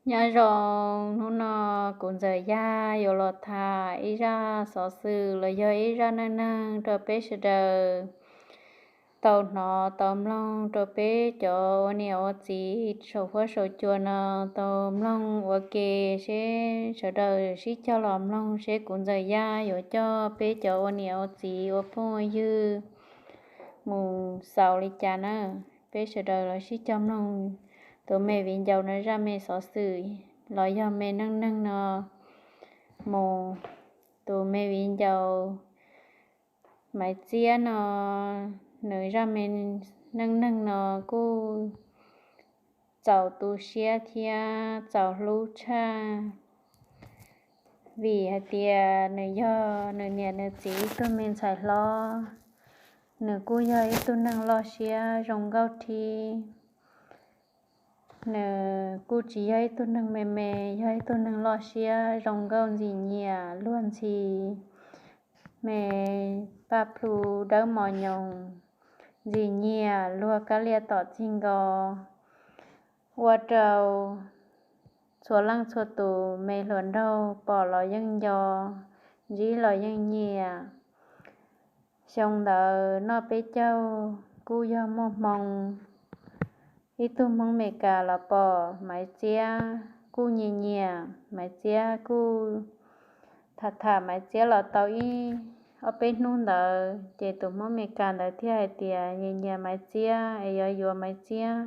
Nyob zoo, hnub no kuv Ntxawm Yaj yuav los tham ib zaj xov xwm los yog ib zaj neej neeg rau peb sawv daws tau hnov tau mloog, rau peb cov ua niam ua txiv saum huab saum cua no tau mloog ua ke, seb sawv daws sib cog los mloog seb kuv Ntxawm Yaj yuav coj peb cov ua niam ua txiv ua phooj ua ywg mus xaus li cas na. Peb sawv daws los sib cog mloog tus me viv ncaus no zaj me xov xwm los yog me neej neeg no mus. Tus me viv ncaus Maiv Txiab no, nws zaj me neej neeg no kuj txaus tu siab thiab txaus hlub tshaj, vim hais tias nws yog nws niam nws txiv ib tug me ntxhais hlob. Nws kuj yog ib tug neeg loj siab zoo nkauj thiab. Nws kuj tsis yog ib tug neeg me me, yog ib tug neeg loj siab zoo nkauj ntxim nyiam luag ntxhi, me paj plhu dawb mos nyoos, ntxim nyiam luag kab liaj tom txig nkaus, ua rau txhua leej txhua tus me hluas nraug pom los yeej nco, ntsib los yeej nyiam. Xyoo ntawd noj peb caug kuj yog muaj hmoo, ib tug Hmoob Meskas los pom Maiv Txiab kuj nyiam nyiam Maiv Txiab, kuj tham tham Maiv Txiab los tau ib ob peb hnub ntawd ces tus Hmoob Meskas ntawd thiaj hais tias nyiam nyiam Maiv Txiab es yuav yuav Maiv Txiab,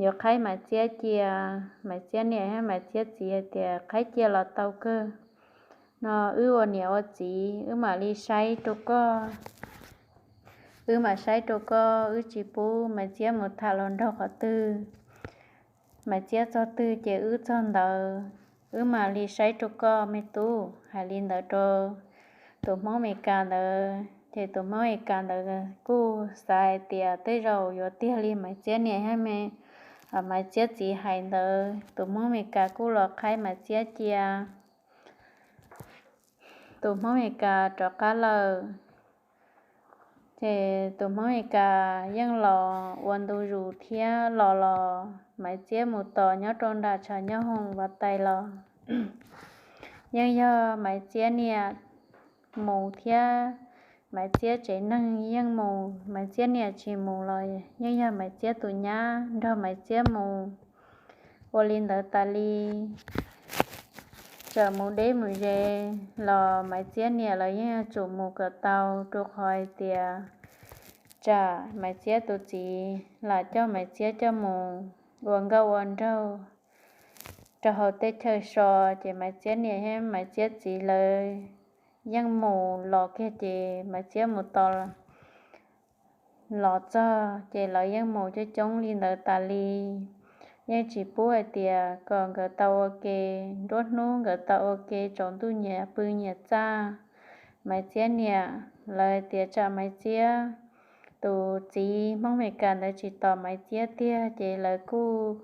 yuav qhaib Maiv Txiab cia. Maiv Txiab niam thiab Maiv Txiab txiv hais tias qhaib cia los tau kawg, no wb ua niam ua txiv wb mam li saib rau koj. Wb mam saib rau koj, wb tsis pub Maiv Txiab mus tham hluas nraug qhov twg. Maiv Txiab txog twg ces wb txog ntawd, wb mam li saib rau koj me tub. Hais li ntawd rau tus Hmoob Meskas ntawd ces tus Hmoob Meskas ntawd kuj xav hais tias tej zaum yuav tiag li Maiv Txiab niam thiab me, Maiv Txiab txiv hais ntawd, tus Hmoob Meskas kuj los qhaib Maiv Txiab cia. Tus Hmoob Meskas rov qab lawm, ces tus Hmoob Meskas yeej los ua ntu zus thiab los los Maiv Txiab mus tos nyob rau nram tshav nyob hoom vaj tais los yeej yog Maiv Txiab niam mus thiab. Maiv Txiab tsev neeg yeej mus, Maiv Txiab niam tsis mus los yeej yog Maiv Txiab tus nyab nrog Maiv Txiab mus. Ua li ntawd tas li, txawm mus deb mus ze los Maiv Txiab niam lawv yeej yuav tsum mus kom tau, rau qhov hais tias tsam Maiv Txiab tus txiv lam coj Maiv Txiab coj mus ua nkauj ua nraug rau hauv teb chaws so, ces Maiv Txiab niam thiab Maiv Txiab txiv lawv yeej mus los kiag ces Maiv Txiab mus tos los txog ces lawv yeej mus coob coob li ntawd tas li. Yeej tsis pub hais tias kom nkawd tau ua ke, nruab hnub nkawd tau ua ke tsaus ntuj nyias pw nyias txaj. Maiv Txiab niam lawv hais tias tsam Maiv Txiab tus txiv Hmoob Meskas ntawd tsis tos Maiv Txiab tiag ces lawv kuj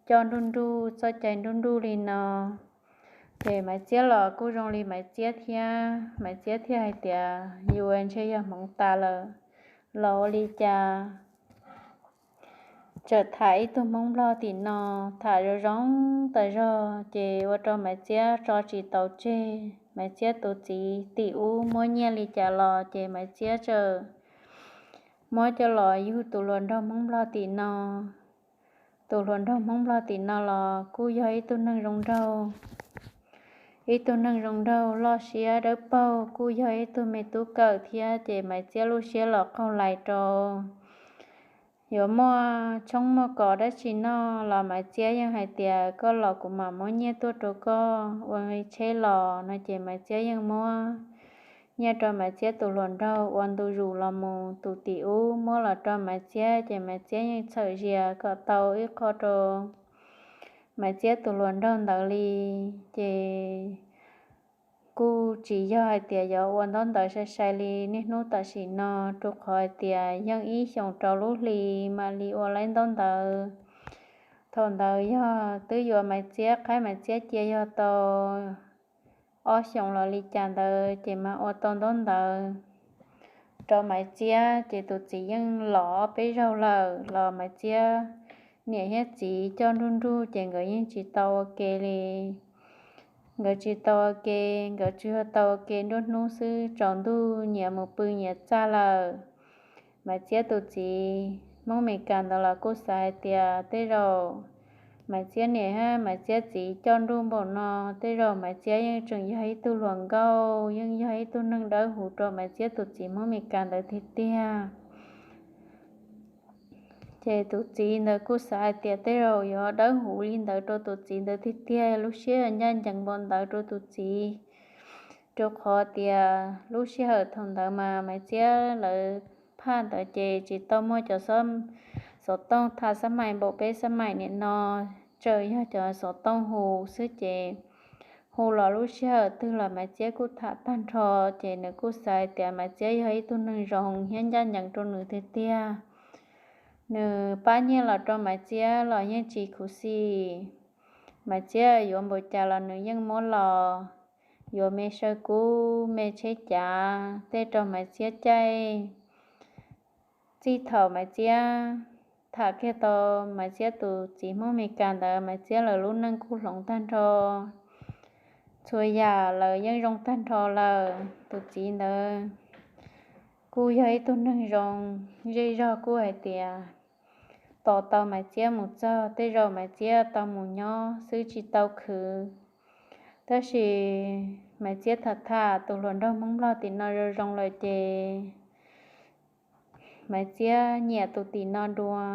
coj nruj nruj, txoj cai nruj nruj li no. Ces Maiv Txiab los kuj zoo li Maiv Txiab thiab, Maiv Txiab thiaj hais tias yus ntshe yog hmoov tas lawm los ua li cas. Txawm tham ib tug Hmoob Nplog tim no, tham zoo zoo tas zog ces ua rau Maiv Txiab tso tsis tau tseg. Maiv Txiab tus txiv tim ub muab nyiaj li cas los ces Maiv Txiab txawm muab coj los yug tus hluas nraug Hmoob Nplog tim no. Tus hluas nraug Hmoob Nplog tim no los kuj yog ib tug neeg zoo nraug, ib tug neeg zoo nraug loj siab dawb paug, kuj yog ib tug me tub kawm thiab ces Maiv Txiab lub siab los qaug lais rau. Yuav muaj tshoob muaj kos dab tsi noj los Maiv Txiab yeej hais tias koj los kuv mam muab nyiaj tuaj rau koj ua tsheb los no ces Maiv Txiab yeej muab nyiaj rau Maiv Txiab tus hluas nraug ua ntu zus los mus. Tus tim ub muab los rau Maiv Txiab ces Maiv Txiab yeej txhawm zias kom tau ib qho rau Maiv Txiab tus hluas nraug ntawd li. Ces kuj tsis yog hais tias yuav ua ntaub ntawv sai sai li niaj hnub tam sim no, rau qhov hais tias yeej ib xyoos rau lub hli mam li ua laib ntaub ntawv. Thaum ntawd yog twb yuav Maiv Txiab, qhaib Maiv Txiab cia yog tau ob xyoos los li cas ntawd ces mam ua tau ntaub ntawv rau Maiv Txiab. Ces tus txiv yeej los ob peb zaug lawm los Maiv Txiab niam thiab txiv coj nruj nruj ces nkawd yeej tsis tau ua ke li. Nkawd tsis tau ua ke, nkawd tsuas yog tau ua ke nruab hnub xwb, tsaus ntuj nyias mus pw nyias txaj lawm. Maiv Txiab tus txiv Hmoob Mes Kas ntawd los kuj xav hais tias tej zaum Maiv Txiab niam thiab Maiv Txiab txiv coj nruj npaum no, tej zaum Maiv Txiab yeej tseem yog ib tug hluas nkauj, yeej yog ib tug neeg dawb huv rau Maiv Txiab tus txiv Hmoob Mes Kas ntawd tiag tiag. Ces tus txiv ntawd kuj xav hais tias tej zaum yuav dawb huv li ntawd rau tus txiv ntawd tiag tiag, lub siab ncaj ncees npaum ntawd rau tus txiv. Rau qhov tias lub sij hawm thaum ntawd mas Maiv Txiab lawv phaj ntawd ces tsis tau muaj cov xov tooj tham xab mais npaum peb xab mais niam no, tsuas yog cov xov tooj hu xwb ces hu los lub sij hawm twg los Maiv Txiab kuj tham tag nrho. Ces nws kuj xav hais tias Maiv Txiab yog ib tug neeg zoo thiab ncaj ncees rau nws tiag tiag. Nws pab nyiaj los rau Maiv Txiab los yeej tsis khuv xim. Maiv Txiab yuav npaum cas los nws yeej muab los, yuav me saw kub me tsheb cav tej rau Maiv Txiab caij. Txij thaum Maiv Txiab tham kiag tau Maiv Txiab tus txiv Hmoob Mes Kas ntawd, Maiv Txiab lawv lub neej kuj hloov tag nrho, txhua yam lawv yeej zoo tag nrho lawm. Tus txiv ntawd kuj yog ib tug neeg zoo, zej zog kuj hais tias tos tau Maiv Txiab mus txog, tej zaum Maiv Txiab tau mus nyob xwb tsis tau khwv. Tab sis Maiv Txiab tham tham tus hluas nraug Hmoob Nplog tim no zoo zoo lawm ces Maiv Txiab nyiam tus tim no dua.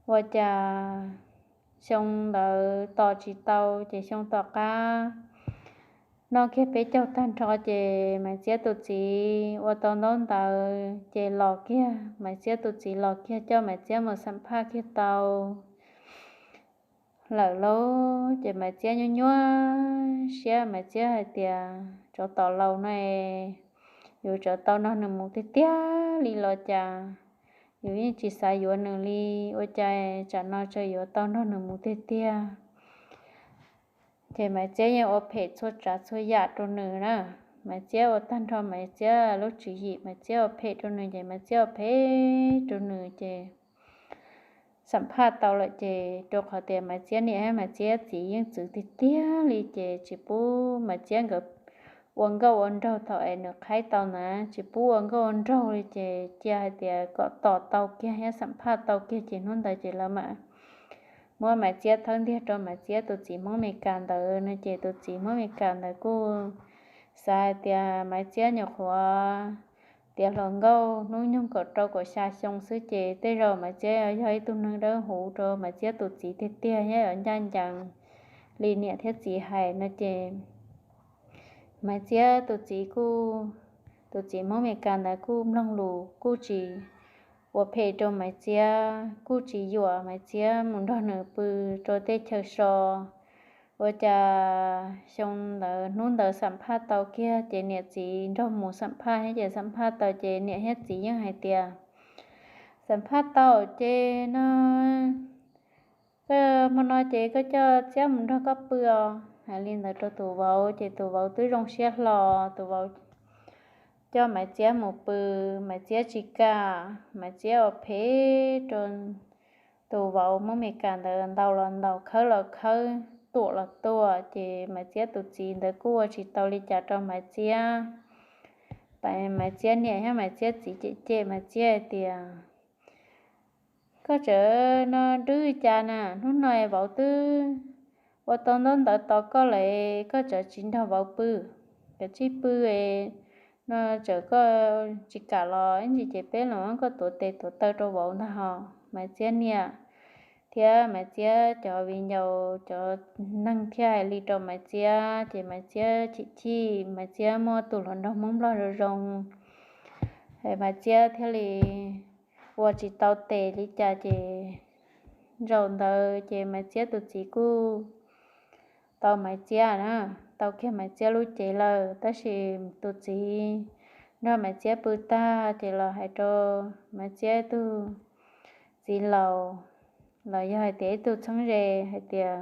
Ua cas xyoo ntawd tos tsis tau ces xyoo tom qab noj kiag peb caug tag nrho ces Maiv Txiab tus txiv ua tau ntaub ntawv ces los kiag, Maiv Txiab tus txiv los kiag coj Maiv Txiab mus xam phaj kiag tau lawm lauj. Ces Maiv Txiab nyuaj nyuaj siab, Maiv Txiab hais tias tsov tom laus no es yus tsawv tau nrog nws mus tiag tiag li los cas, yus yeej tsis xav yuav nws li, ua cas tsam no tseem yuav tau nrog nws mus tiag tiag. Ces Maiv Txiab yeej ua phem txhua tsav txhua yam rau nws na. Maiv Txiab ua tag nrho Maiv Txiab lub tswv yim, Maiv Txiab ua phem rau nws ces Maiv Txiab ua phem rau nws ces xam phaj tau lawm ces rau qhov tias Maiv Txiab niam thiab Maiv Txiab txiv yeej txwv tiag tiag li ces tsis pub Maiv Txiab nkawd ua nkauj ua nraug thaum es nws qhaib tau na, tsis pub ua nkauj ua nraug li ces cia hais tias kom tos tau kiag thiab xam phaj tau kiag ces hnub ntawd ces lawv mam muab Maiv Txiab thawb ntiag rau Maiv Txiab tus txiv Hmoob Mes Kas ntawd no ces tus txiv Hmoob Mes Kas ntawd kuj xav hais tias Maiv Txiab nyuam qhuav tiav hluas nkauj hnub nyoog kaum rau kaum xya xyoo xwb ces tej zaum Maiv Txiab yog ib tug neeg dawb huv rau Maiv Txiab tus txiv tiag tiag thiab yuav ncaj ncees li niam thiab txiv hais no ces Maiv Txiab tus txiv kuj, tus txiv Hmoob Mes Kas ntawd kuj mloog lus, kuj tsis ua phem rau Maiv Txiab, kuj tsis yuam Maiv Txiab mus nrog nws pw rau tej chaw so. Ua cas xyoo ntawd hnub ntawd xam phaj tau kiag ces niam txiv nrog mus xam phaj thiab ces xam phaj tau ces niam thiab txiv yeej hais tias xam phaj tau ces no koj hmo no ces koj coj Txiab mus nrog koj pw os. Hais li ntawd rau tus vauv ces tus vauv twb zoo siab hlo, tus vauv coj Maiv Txiab mus pw, Maiv Txiab tsis kam, Maiv Txiab ua phem rau tus vauv Hmoob Mes Kas ntawd, ntaus los ntaus, khawb los khawb, tuam los tuam ces Maiv Txiab tus txiv ntawd kuj ua tsis tau li cas rau Maiv Txiab. Maiv Txiab niam thiab Maiv Txiab txiv cem cem Maiv Txiab hais tias koj tsawm no dwb cas na, hnub no vauv twb ua tau ntaub ntawv tos koj lawm, koj tsawm tsis nrog vauv pw, koj tsis pw no tsawm koj tsis kam los ib ntsis ces peb los muab koj tuav tes tuav taw rau vauv ntag hos. Maiv Txiab niam thiab Maiv Txiab cov viv ncaus cov neeg thiaj hais li rau Maiv Txiab ces Maiv Txiab chim chim, Maiv Txiab muaj tus hluas nraug Hmoob Nplog zoo zoo, Maiv Txiab thiaj li ua tsis tau tes li cas ces zaum ntawd ces Maiv Txiab tus txiv kuj tau Maiv Txiab na, tau kiag Maiv Txiab lub cev lawm. Tab sis tus txiv nrog Maiv Txiab pw tag ces los hais rau Maiv Txiab ib tug txiv laus los yog hais tias ib tug txheeb ze hais tias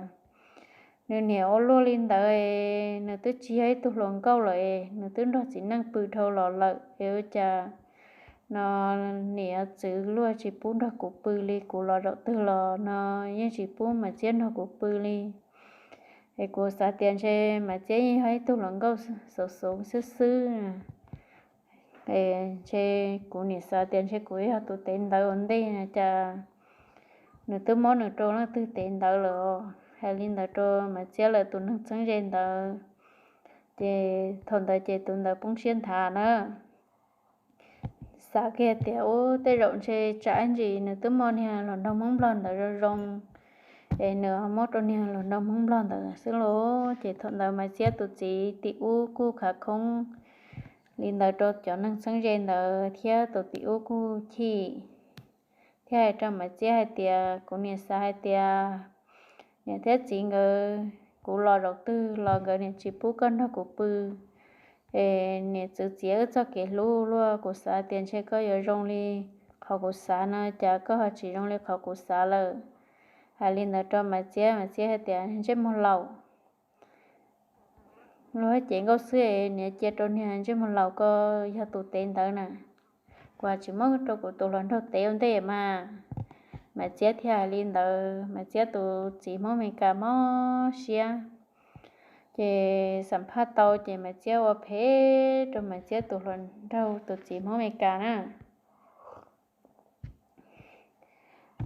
nws niam ua luaj li ntawd, nws twb tsis yog ib tug hluas nkauj lawm, nws twb nrog txiv neej pw dhau los lawm es ua cas no niam txwv luag tsis pub nrog kuv pw li, kuv los zaum twg los no yeej tsis pub Maiv Txiab nrog kuv pw li. Es kuv xav tias ntshe Maiv Txiab yeej yog ib tug hluas nkauj xov xoov xwb xwb. Ntshe kuv niam xav tias ntshe kuv yog tus tev ntawv ua ntej, cas nws twb muab nws rau leej twg tev ntawv lawm. Hais li ntawd rau Maiv Txiab lawv tus neeg txheeb ze ntawd, ces thaum ntawd ces tus ntawd poob siab nthav na. Xav kiag tias ub, tej zaum ntshe tsam ib ntsis nws twb muaj niag hluas nraug Hmoob Nplog ntawd zoo zoo, es nws muab rau niag hluas nraug Hmoob Nplog ntawd xwb lauj. Ces thaum ntawd Maiv Txiab tus txiv tim ub kuj khav khoob li ntawd rau cov neeg txheeb ze ntawd thiab, tus tim ub kuj chim thiab hais rau Maiv Txiab hais tias, kuv niam xav hais tias niam thiab txiv nkawd, kuv los zaum twg los nkawd niam tsis pub koj nrog kuv pw. Es niam txwv txiav wb txoj kev hlub luaj, kuv xav tias ntshe koj yuav zoo li qhov kuv xav no, cas koj ho tsis zoo li qhov kuv xav lawm. Hais li ntawd rau Maiv Txiab, Maiv Txiab hais tias, ntsej muag laus, luag cev nkauj xwb es niam cia rau niag ntsej muag laus ko yog tus tev ntawv na. Kuv tsis muab rau kuv tus hluas nraug tev ua ntej mas. Maiv Txiab thiaj hais li ntawd, Maiv Txiab tus txiv Hmoob Amelikas mob siab. Ces xam phaj tau ces Maiv Txiab ua phem rau Maiv Txiab tus hluas nraug tus txiv Hmoob Amelikas na.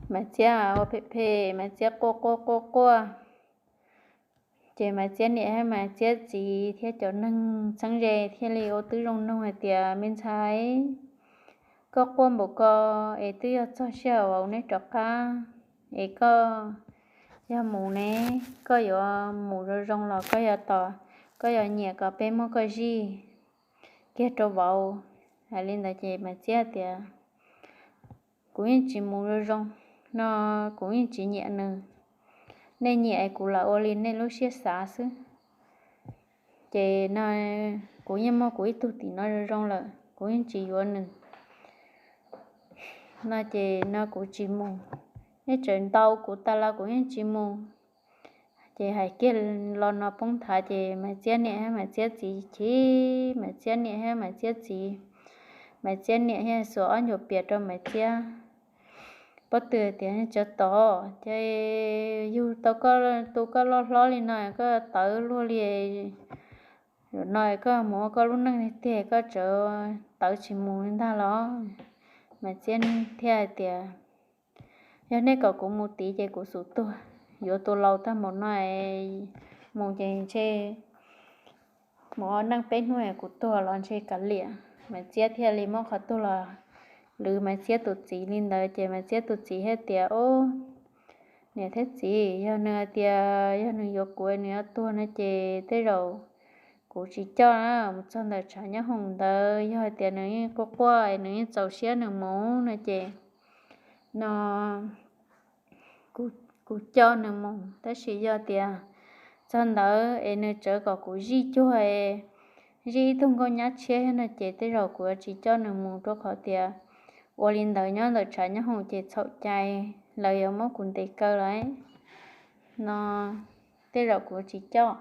Maiv Txiab ua phem phem, Maiv Txiab quaj quaj quaj quaj. Ces Maiv Txiab niam thiab Maiv Txiab txiv thiab cov neeg txheeb ze thiaj li ua tib zoo nug hais tias, me ntxhais, koj quaj npaum ko es twb yog txog sij hawm uas neb rov qab, es koj yog mus ne, koj yuav mus zoo zoo los koj yuav tos, koj yuav nyiam kom peb muab koj zij kiag rau vauv? Hais li ntawd ces Maiv Txiab tias, kuv yeej tsis mus zoo zoo no, kuv yeej tsis nyiam nws. Nej nyiam es kuv lam ua li nej lub siab xav xwb. Ces no kuv yeej muaj kuv ib tug tim no zoo zoo lawm, kuv yeej tsis yuav nws. No ces no kuv tsis mus, nej tseem ntaus kuv tas los kuv yeej tsis mus. Ces hais kiag lo no poob nthav ces Maiv Txiab niam thiab Maiv Txiab txiv chim, Maiv Txiab niam thiab Maiv Txiab txiv, Maiv Txiab niam thiaj xuas ob ncuav pias rau Maiv Txiab pob tw tias, tsov tom, ces yug tau koj tu koj loj hlob li no koj tawv luag li. Zaum no koj mus ua koj lub neej tiag tiag, koj tsawv tawv tsis mus li ntag los? Maiv Txiab thiaj hais tias, yog nej kom kuv mus tid ces kuv xub tuag, yuav tus laus tag npaum no mus ces ntshe mus ua neej peb hnub kuv tuag los ntshe kav liam. Maiv Txiab thiaj li muab qhov tuag los lwv Maiv Txiab tus txiv li ntawd ces Maiv Txiab tus txiv thiaj tias, o, niam thiab txiv, yog nws hais tias yog nws yuav kuv nws yuav tuag no ces tej zaum kuv tsis coj na. Mus txog ntawm tshav nyob hoom ntawd yog hais tias nws yeej quaj quaj es nws yeej txaus siab nws mus no ces no kuv coj nws mus, tab sis yog tias txog ntawd es nws tsawv kom kuv zij cuag, zij ib tug nkauj nyab tshiab no ces tej zaum kuv yuav tsis coj nws mus, rau qhov tias ua li ntawd nyob ntawm tshav nyob hoom ces txhaum cai, lawv yuav muab kuv ntes kaw lawm no, tej zaum kuv tsis coj.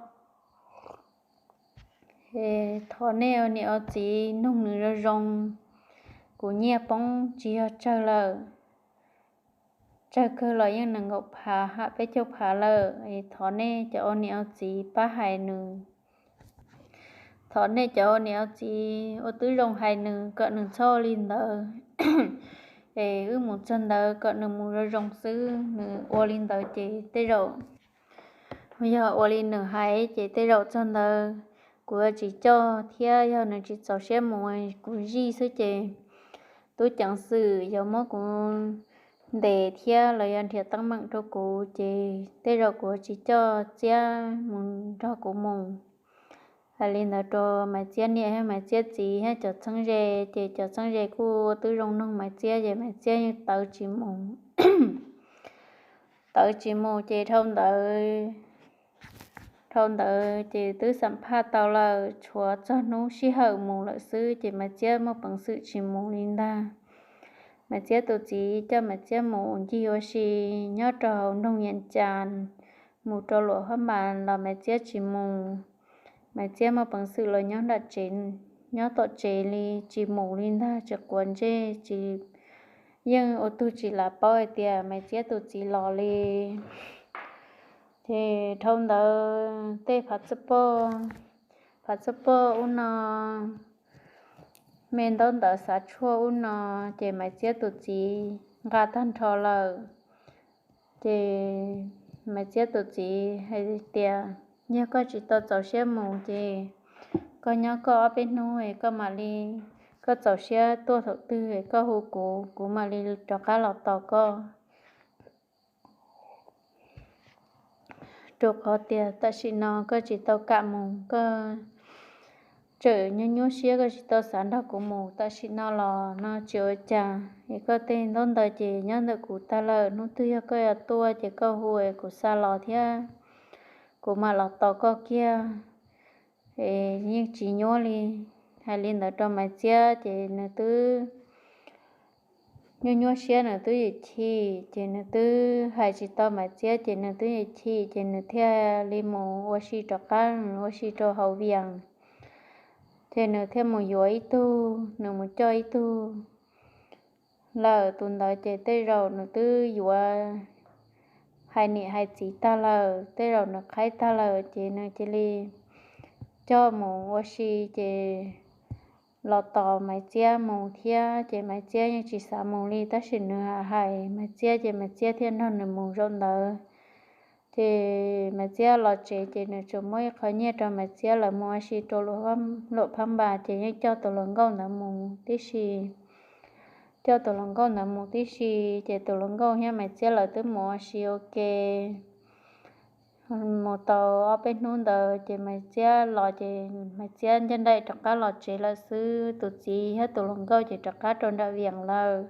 Thov nej ua niam ua txiv nug nws zoo zoo, kuv nyiaj poob tsis yog tsawg lawm, tsawg kawg los yeej nees nkaum phav ham peb caug phav lawm, thov nej cov ua niam ua txiv pab hais nws. Thov nej cov ua niam ua txiv ua tib zoo hais nws kom nws txhob ua li ntawd, es wb mus txog ntawd kom nws mus zoo zoo xwb. Nws ua li ntawd ces tej zaum, yog ua li nws hais ces tej zaum txog ntawd kuv yuav tsis coj thiab, yog nws tsis txaus siab mus kuv zij xwb ces tub ceev xwm yuav muab kuv ntes thiab los yog nrhiav teeb meem rau kuv ces tej zaum kuv yuav tsis coj Txiab mus nrog kuv mus. Hais li ntawd rau Maiv Txiab niam thiab Maiv Txiab txiv thiab cov txheeb ze, ces cov txheeb ze kuj ua tib zoo nug Maiv Txiab ces Maiv Txiab yeej tawv tsis mus. Tawv tsis mus ces dhau ntawd, dhau ntawd ces twb xam phaj tau lawm, tshuav txog hnub sij hawm mus lawm xwb ces Maiv Txiab muaj peev xwm tsis mus li ntag. Maiv Txiab tus txiv coj Maiv Txiab mus ncig ua si nyob rau hauv nroog Yees Cas, mus rau Luam Hab Npas los Maiv Txiab tsis mus. Maiv Txiab muaj peev xwm los nyob nram tsev nyob tom tsev li, tsis mus li ntag, tsis quav ntsej, tsis, yeej ua tug tsis lam paub hais tias Maiv Txiab tus txiv los li. Ces dhau ntawd tej phav txaj poj, phav txaj poj ub no, me ntaub ntawv xav tshuaj ub no, ces Maiv Txiab tus txiv nqa tag nrho lawm. Ces Maiv Txiab tus txiv hais tias, yog koj tsis tau txaus siab mus ces koj nyob koj ob peb hnub es koj mam li, koj txaus siab tuaj thaum twg es koj hu kuv, kuv mam li rov qab los tos koj. Rau qhov tias tam sim no koj tsis tau kam mus, koj tseem nyuaj nyuaj siab, koj tsis tau xav nrog kuv mus, tam sim no los no tsis ua cas, es koj tej ntaub ntawv ces nyob ntawm kuv tag lawm, hnub twg yog koj yuav tuaj ces koj hu es kuv xa los thiab kuv mam los tos koj kiag. Es yeej tsis nyuaj li. Hais li ntawd rau Maiv Txiab ces nws twb nyuaj nyuaj siab, nws twb yam chim, ces nws twb hais tsis tau Maiv Txiab ces nws twb yam chim, ces nws thiaj li mus ua si rov qab, ua si rau hauv Vias. Ces nws thiaj mus yuav ib tug, nws mus coj ib tug lawm. Tus ntawd ces tej zaum nws twb yuav hais niam hais txiv tag lawm, tej zaum nws qhaib tag lawm, ces nws cia li coj mus ua si, ces los tos Maiv Txiab mus thiab, ces Maiv Txiab yeej tsis xav mus li, tab sis nws hais Maiv Txiab ces Maiv Txiab thiaj nrog nws mus zaum ntawd. Ces Maiv Txiab los tsev ces nws tsuas muab ib qho nyiaj rau Maiv Txiab lawv mus ua si rau Luam Phab Npas, ces yeej coj tus hluas nkauj ntawd mus tib si. Coj tus hluas nkauj ntawd mus tib si, ces tus hluas nkauj thiab Maiv Txiab lawv twb mus ua si ua ke mus tau ob peb hnub ntawd, ces Maiv Txiab los ces Maiv Txiab ncaj nraim rov qab los tsev lawm xwb. Tus txiv thiab tus hluas nkauj ces rov qab rau nram Vias lawm.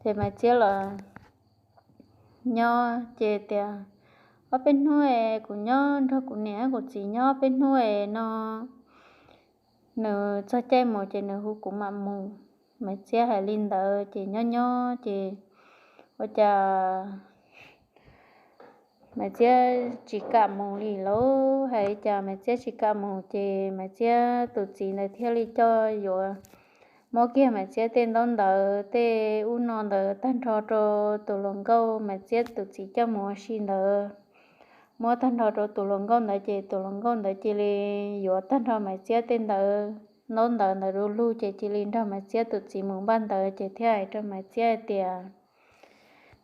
Ces Maiv Txiab los nyob ces tias, ob peb hnub es kuv nyob nrog kuv niam kuv txiv nyob ob peb hnub es no nws txog caij mus ces nws hu kuv mam mus. Maiv Txiab hais li ntawd ces nyob nyob ces ua cas Maiv Txiab tsis kam mus li lauj. Hais li cas Maiv Txiab tsis kam mus ces Maiv Txiab tus txiv ntawd thiaj li coj yuav, muab kiag Maiv Txiab tej ntaub ntawv tej ub no ntawd tag nrho rau tus hluas nkauj Maiv Txiab tus txiv coj mus ua si ntawd. Muab tag nrho rau tus hluas nkauj ntawd ces tus hluas nkauj ntawd cia li yuav tag nrho Maiv Txiab tej ntawv, ntaub ntawv ntawd du lug ces cia li nrog Maiv Txiab tus txiv mus npaj ntawd ces thiaj hais rau Maiv Txiab hais tias,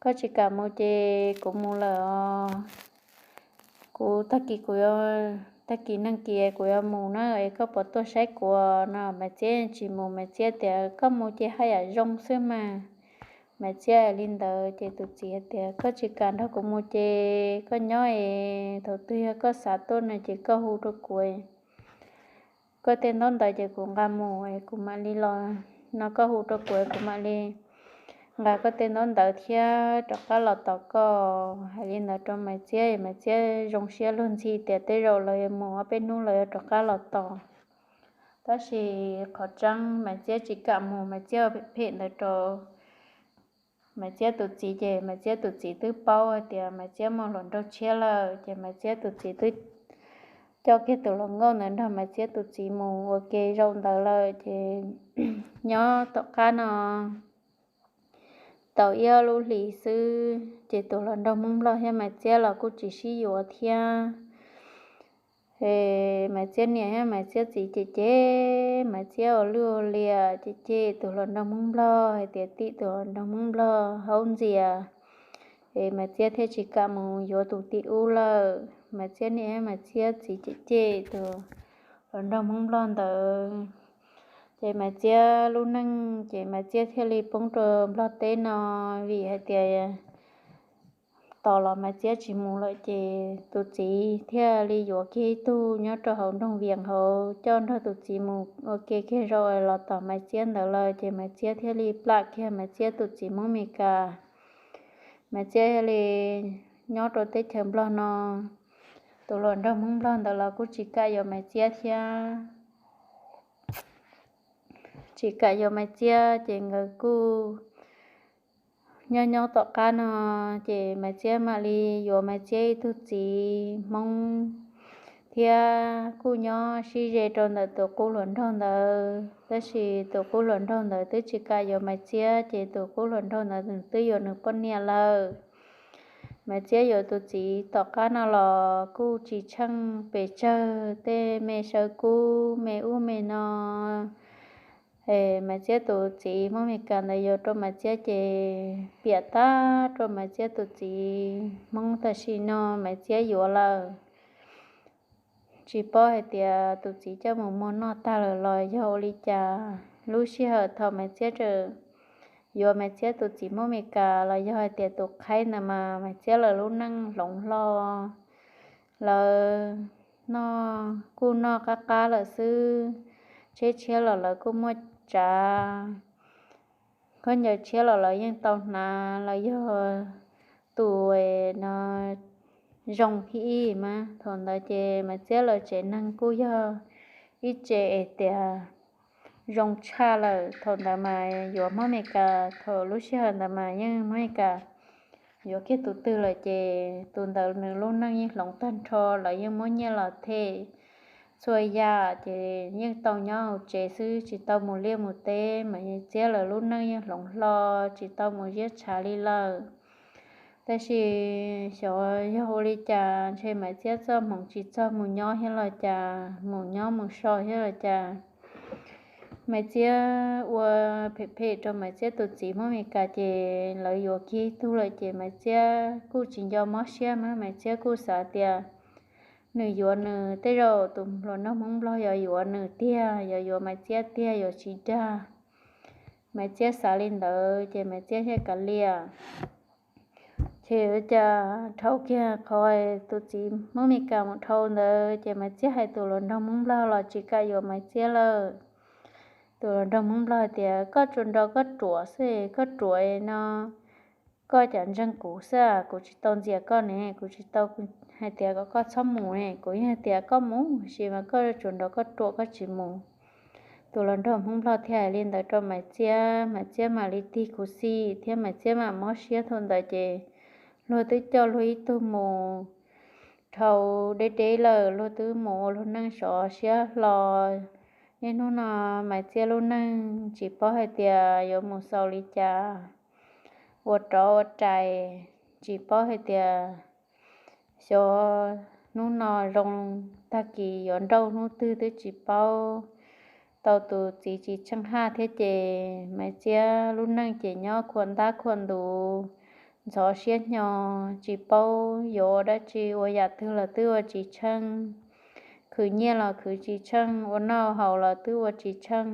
koj tsis kam mus ces kuv mus lawm os. Kuv tag kis kuv yuav, tag kis nag kis kuv yuav mus na, es koj puas tuaj saib kuv no? Maiv Txiab tsis mus, Maiv Txiab tias koj mus ces haj yam zoo xwb mas. Maiv Txiab hais li ntawd ces tus txiv tias koj tsis kam nrog kuv mus ces koj nyob es thaum twg yog koj xav tuaj no ces koj hu rau kuv, koj tej ntaub ntawv ces kuv nqa mus es kuv mam li los, no koj hu rau kuv es kuv mam li nqa koj tej ntaub ntawv thiab rov qab los tos koj. Hais li ntawd rau Maiv Txiab, Maiv Txiab zoo siab luag ntxhi tias tej zaum lawv yuav mus ob peb hnub lawv yuav rov qab los tos. Tab sis qhov tseeb Maiv Txiab tsis kam mus, Maiv Txiab ua phem ntawd rau Maiv Txiab tus txiv ces Maiv Txiab tus txiv twb paub hais tias Maiv Txiab muaj hluas nraug tshiab lawm ces Maiv Txiab tus txiv twb coj kiag tus hluas nkauj ntawd nrog Maiv Txiab tus txiv mus ua ke zaum ntawd lawm ces nyob tom qab no tau ib ob lub hlis xwb ces tus hluas nraug Hmoob Nplog thiab Maiv Txiab los kuj tsis sib yuav thiab. Es Maiv Txiab niam thiab Maiv Txiab txiv cem cem Maiv Txiab ua lwj ua liam, cem cem tus hluas nraug Hmoob Nplog hais tias tim tus hluas nraug Hmoob Nplog haub ntxias, es Maiv Txiab thiaj tsis kam mus yuav tus tim ub lawm. Maiv Txiab niam thiab Maiv Txiab txiv cem cem tus hluas nraug Hmoob Nplog ntawd, ces Maiv Txiab lub neej ces Maiv Txiab thiaj li poob rau Nplog teb no, vim hais tias tos los Maiv Txiab tsis mus lawm ces tus txiv thiaj li yuav kiag ib tug nyob rau hauv nroog Vias hauv coj nrog tus txiv mus ua ke kiag zaum los tom Maiv Txiab ntawd lawm ces Maiv Txiab thiaj li plam kiag Maiv Txiab tus txiv Hmoob Mes Kas. Maiv Txiab thiaj li nyob rau teb chaws Nplog no. Tus hluas nraug Hmoob Nplog ntawd los kuj tsis kam yuav Maiv Txiab thiab. Tsis kam yuav Maiv Txiab ces nkawd kuj nyob nyob tom qab no ces Maiv Txiab mam li yuav Maiv Txiab ib tug txiv Hmoob thiab kuj nyob sib ze rau ntawm tus qub hluas nraug ntawd, tab sis tus qub hluas nraug ntawd twb tsis kam yuav Maiv Txiab, ces tus qub hluas nraug ntawd twb yuav nws poj niam lawm. Maiv Txiab yuav tus txiv tom qab no los kuj tsis tsheej pes tsawg, tej me sawv kub me ub me no. Maiv Txiab tus txiv Hmoob Mes Kas ntawd yuav rau Maiv Txiab ces piam tag rau Maiv Txiab tus txiv Hmoob, tam sim no Maiv Txiab yuav lawm. Tsis paub hais tias tus txiv coj mus muag noj tag lawm los yog ua li cas. Lub sij hawm thaum Maiv Txiab tseem yuav Maiv Txiab tus txiv Hmoob Mes Kas los yog hais tias tus qhaib ntawd mas Maiv Txiab lawv lub neej hloov hlo. Lawv noj kuj noj qab qab lawm xwb, tsheb tshiab los lawv kuj muaj tsav, khaub ncaws tshiab los lawv yeej tau hnav, lawv yog tus no zoo thib ib mas. Thaum ntawd ces Maiv Txiab lawv tsev neeg kuj yog ib tsev es tias zoo tshaj lawm. Thaum ntawd mas yuav Hmoob Mes Kas, thaum lub sij hawm ntawd mas yeej Hmoob Mes Kas yuav kiag tus twg lawm ces tus ntawd nws lub neej yeej hloov tag nrho, lawv yeej muab nyiaj los them txhua yam, ces yeej tau nyob hauv tsev xwb, tsis tau mus liaj mus teb. Maiv Txiab lawv lub neej yeej hloov hlo, tsis tau mus ziab tshav li lawm. Tab sis xyov yog ua li cas ntshe Maiv Txiab txoj hmoov tsis txog mus nyob thiab los cas, mus nyob mus so thiab los cas. Maiv Txiab ua phem phem rau Maiv Txiab tus txiv Hmoob Mes Kas ces lawv yuav kiag ib tug lawm ces Maiv Txiab kuj tsis nco mob siab mas, Maiv Txiab kuj xav tias nws yuav nws, tej zaum tus hluas nraug Hmoob Nplog yuav yuav nws tiag, yuav yuav Maiv Txiab tiag, yuav tsis dag. Maiv Txiab xav li ntawd ces Maiv Txiab thiaj kav liam. Ces ua cas dhau kiag qhov tus txiv Hmoob Mes Kas mus dhau ntawd ces Maiv Txiab hais tus hluas nraug Hmoob Nplog los tsis kam yuav Maiv Txiab lawm. Tus hluas nraug Hmoob Nplog tias, koj tsuas nrog koj ruam xwb, koj ruam no koj cas ntseeg kuv xwb, kuv tsis tau ntxias koj ne, kuv tsis tau hais tias kom koj txhob mus ne, kuv yeej hais tias koj mus, tab sis mas koj tsuas nrog koj ruam koj tsis mus. Tus hluas nraug Hmoob Nplog thiaj hais li ntawd rau Maiv Txiab, Maiv Txiab mam li tig khuv xim thiab Maiv Txiab mam mob siab. Thaum ntawd ces luag twb coj luag ib tug mus dhau deb deb lawm, luag twb mus ua luag neej sov siab hlo. Niaj hnub no Maiv Txiab lub neej tsis paub hais tias yuav mus xaus li cas, ua rov ua rais, tsis paub hais tias xyov hnub no zoo, tag kis yuav nrauj hnub twg twb tsis paub. Tau tus txiv tsis tsheej haj thiab ces Maiv Txiab lub neej ces nyob khuam ntab khuam ntuv, ntxhov siab hnyo, tsis paub yuav ua dab tsi, ua yam twg los twb ua tsis tsheej, khwv nyiaj los khwv tsis tsheej, ua noj haus los twb ua tsis tsheej.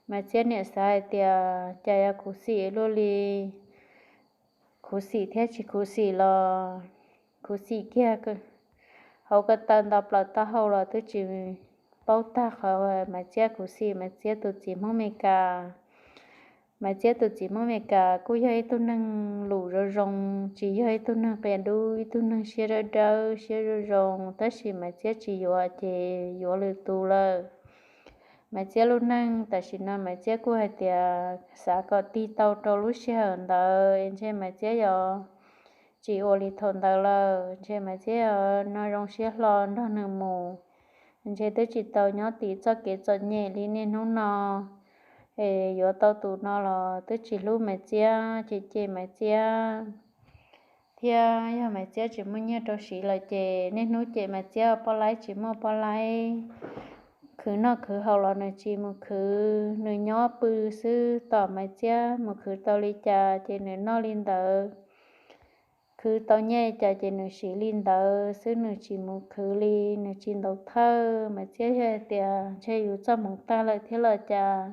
Maiv Txiab niam xav hais tias cas yuav khuv xim luaj li, khuv xim thiab tsis khuv xim los khuv xim kiag, hauv ko taw nto plaws taub hau los twb tsis paub tag qhov Maiv Txiab khuv xim Maiv Txiab tus txiv Hmoob Mes Kas. Maiv Txiab tus txiv Hmoob Mes Kas kuj yog ib tug neeg lus zoo zoo, tsis yog ib tug neeg qia dub, ib tug neeg siab dawb dawb siab zoo zoo, tab sis Maiv Txiab tsis yuav ces yuav lwm tus lawm. Maiv Txiab lub neej tam sim no Maiv Txiab kuj hais tias xav kom tig tau rau lub sij hawm ntawd es ntshe Maiv Txiab yuav tsis ua li thaum ntawd lawm, ntshe Maiv Txiab yuav no zoo siab hlo nrog nws mus. Ntshe twb tsis tau nyob tim txoj kev txom nyem li niaj hnub no, es yuav tau tus no los twb tsis hlub Maiv Txiab, cem cem Maiv Txiab. Thiab yog Maiv Txiab tsis muaj nyiaj rau siv lawm ces niaj hnub cem Maiv Txiab ua poj laib tsis muaj poj laib, khwv noj khwv haus los nws tsis mus khwv, nws nyob pw xwb, tos Maiv Txiab mus khwv tau li cas ces nws noj li ntawd, khwv tau nyiaj li cas ces nws siv li ntawd xwb, nws tsis mus khwv li, nws tsis ntaus thawj. Maiv Txiab yog tias ntshe yus txoj hmoov tag lawm thiab los cas.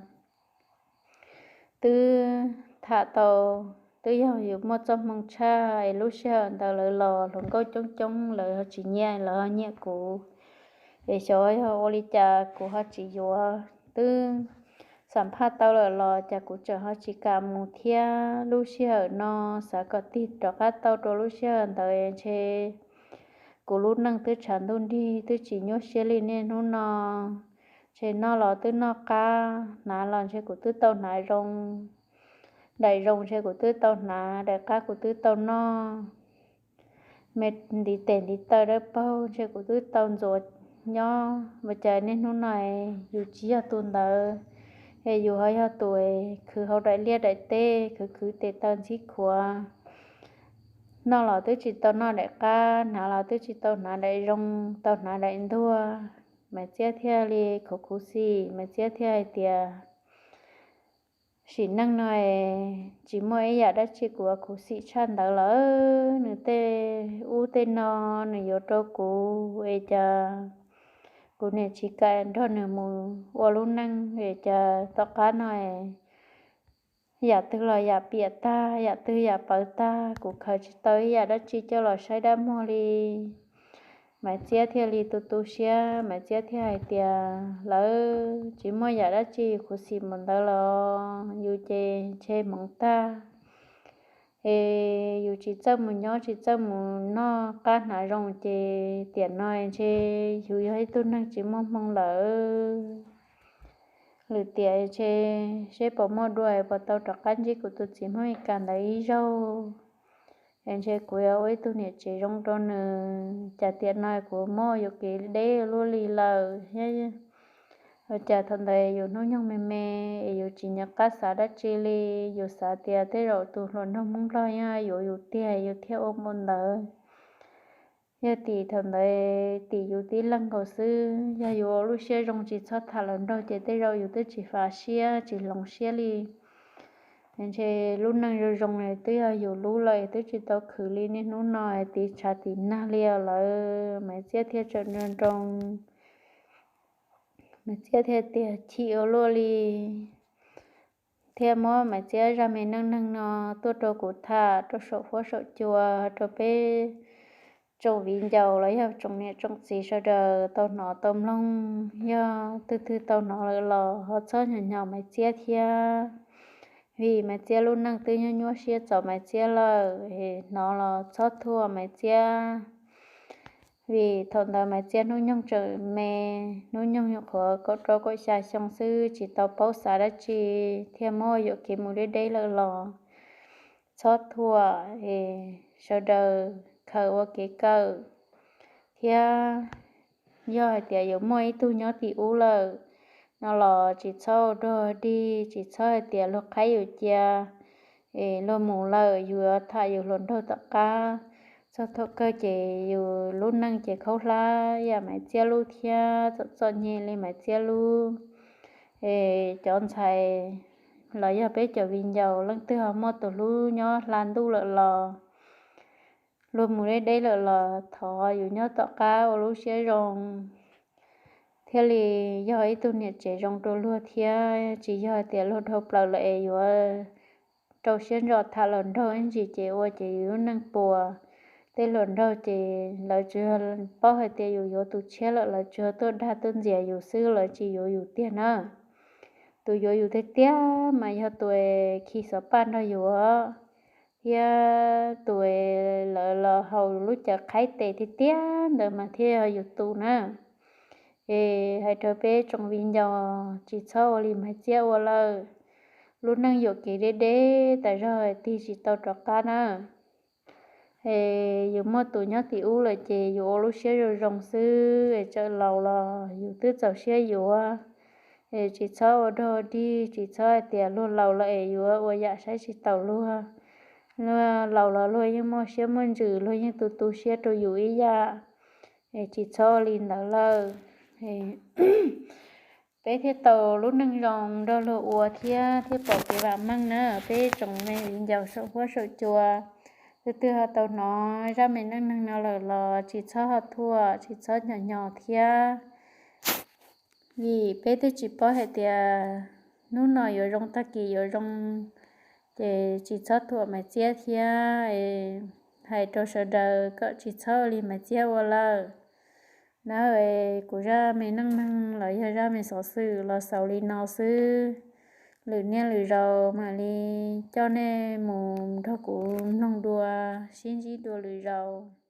Twb tham tau, twb yog yus muaj txoj hmoo tshaj es lub sij hawm ntawd lawv los hluas nkauj coob coob, lawv ho tsis nyiam, lawv ho nyiam kuv, es xyov yog ua li cas kuv ho tsis yuav. Twb xam phaj tau lawm los cas kuv tseem ho tsis kam mus thiab. Lub sij hawm no xav kom tig rov qab tau rau lub sij hawm ntawd ntshe kuv lub neej twb tshav ntuj nrig, twb tsis nyuaj siab li niaj hnub no. Ntshe noj los twb noj qab, hnav los ntshe kuv twb tau hnav zoo, daim zoo ntshe kuv twb tau hnav, daim qab kuv twb tau noj. me ntiv tes ntiv taw dawb paug ntshe kuv twb tau ntxuav nyob. Ua cas niaj hnub no yus tsis yog tus ntawd, es yus ho yog tus khwv hauv daim liaj daim teb, khwv khwv tes taw ntxhib khuav, noj los twb tsis tau noj daim qab, hnav los twb tsis tau hnav daim zoo, tau hnav daim ntuag. Maiv Txiab thiaj li khuv khuv xim, Maiv Txiab thiaj hais tias, sim neej no tsis muaj ib yam dab tsi kuv khuv xim tshaj ntawd lawm. Nws tej ub tej no nws yuav rau kuv es cas kuv niam tsis kam nrog nws mus ua lub neej es cas tom qab no yam twg los yam piam tag, yam twg yam pawv tag, kuv khaws tsis tau ib yam dab tsi coj los saib dab muag li. Maiv Txiab thiaj li tu tu siab, Maiv Txiab thiaj hais tias, lawv tsis muaj yam dab tsi khuv xim mus ntawd los yus ces ntshe hmoov tag, es yus tsis txawj mus nyob tsis txawj mus noj qab hnav zoo ces tiam no ntshe yus yog ib tug neeg tsis muaj hmoo lawm. Lwm tiam ntshe seb puas muaj dua puas tau rov qab ntsib kuv tus txiv Hmoob Mes Kas ntawd ib zaug, es ntshe kuv yuav ua ib tug niam tsev zoo rau nws. Cas tiam no kuv muaj yuam kev deb luaj li lawm, ua cas thaum ntawd yus hnub nyoog me me es yus tsis nco qab xav dab tsi li. Yus xav tias tej zaum tus hluas nraug Hmoob Nplog yuav yuav yus tiag yus thiaj ua npaum ntawd. Yog tim thaum ntawd tim yus tib leeg nkaus xwb, yog yus ua lub siab zoo tsis txhob tham hluas nraug ces tej zaum yus twb tsis fav siab tsis hloov siab li. Ntshe lub neej zoo zoo twb yog yus lub lawm twb tsis tau khwv li niaj hnub no tiv tshav tiv nag li lawm. Maiv Txiab thiaj tseem nroo nroo, Maiv Txiab thiaj tias chim ua luaj li, thiaj muab Maiv Txiab zaj me neej neeg no tuaj rau kuv tham rau saum huab saum cua, rau peb tsoom viv ncaus los yog tsoom niam tsoom txiv sawv daws tau hnov tau mloog. Yog twg twg tau hnov lawm los ho txhob nyo nyo Maiv Txiab thiab, vim Maiv Txiab lub neej twb nyuaj nyuaj siab txaus Maiv Txiab lawm. Hnov los txhob thuam Maiv Txiab, vim thaum ntawd Maiv Txiab hnub nyoog tseem me, hnub nyoog nyuam qhuav kaum rau kaum xya xyoo xwb tsis tau paub xav dab tsi, thiaj muaj yuam kev mus deb deb lawm los txhob thuam, sawv daws khaws ua kev kawm thiab. Yog hais tias yuav muaj ib tug nyob tim ub lawm no los tsis txhob ua dog dig, tsis txhob hais tias luag qhaib yus cia, es luag mus lawm yus yuav tham yus hluas nraug tom qab. Txog thaum kawg ces yus lub neej ces khaub hlab ib yam Maiv Txiab lub thiab, txom txom nyem li Maiv Txiab lub. Es cov ntxhais los yog peb cov viv ncaus leej twg ho muaj tus hlub nyob hla ntuj lawm los luag mus deb deb lawm los thov yus nyob tom qab ua lub siab zoo thiaj li yog ib tug niam tsev zoo rau luag thiab. Tsis yog tias luag dhau plaws lawm es yuav rau siab ntso tham hluas nraug ib ntsis ces ua ces yus lub neej puas. Tej hluas nraug ces lawv tsuas paub hais tias yus yuav tus tshiab lawm lawv tsuas tuaj dag tuaj ntxias yus xwb, lawv tsis yuav yus tiag na. Tus yuav yus tiag tiag mas yog tus es khi xov paj nrog yus thiab tus es lawv los haus lub cawv qhaib tes tiag tiag ntawd mas thiaj yog yus tus na. Es hais rau peb tsoom viv ncaus tsis txhob ua li Maiv Txiab ua lawm. Lub neej yuam kev deb deb tas zog tig tsis tau rov qab na. Es yus muaj tus nyob tim ub lawm ces yus ua lub siab zoo zoo xwb, es txawm laus los yus twb txaus siab yuav. Es tsis txhob ua dog dig, tsis txhob hais tias luag laus lawm es yuav ua yam saib tsis taus luag. Luag laus los luag yeej muaj siab muaj ntsws, luag yeej tu tu siab rau yus ib yam. Es tsis txhob ua li ntawd lawm, peb thiaj tau lub neej zoo nrog luag ua thiab thiaj pom kev vam meej na. Peb tsoom me viv ncaus saum huab saum cua, twg twg ho tau hnov zaj me neej neeg no lawm los tsis txhob ho thuam, tsis txhob nyo nyo thiab. Vim peb twb tsis paub hais tias hnub no yuav zoo tag kis yuav zoo, ces tsis txhob thuam Maiv Txiab thiab. Hais rau sawv daws kom tsis txhob ua li Maiv Txiab ua lawm. Na, kuv zaj me neej neeg los yog zaj me xov xwm los xaus li no xwb. Lwm niaj lwm zaus mam li coj nej mus nrog kuv mloog dua, sib ntsib dua lwm zaus.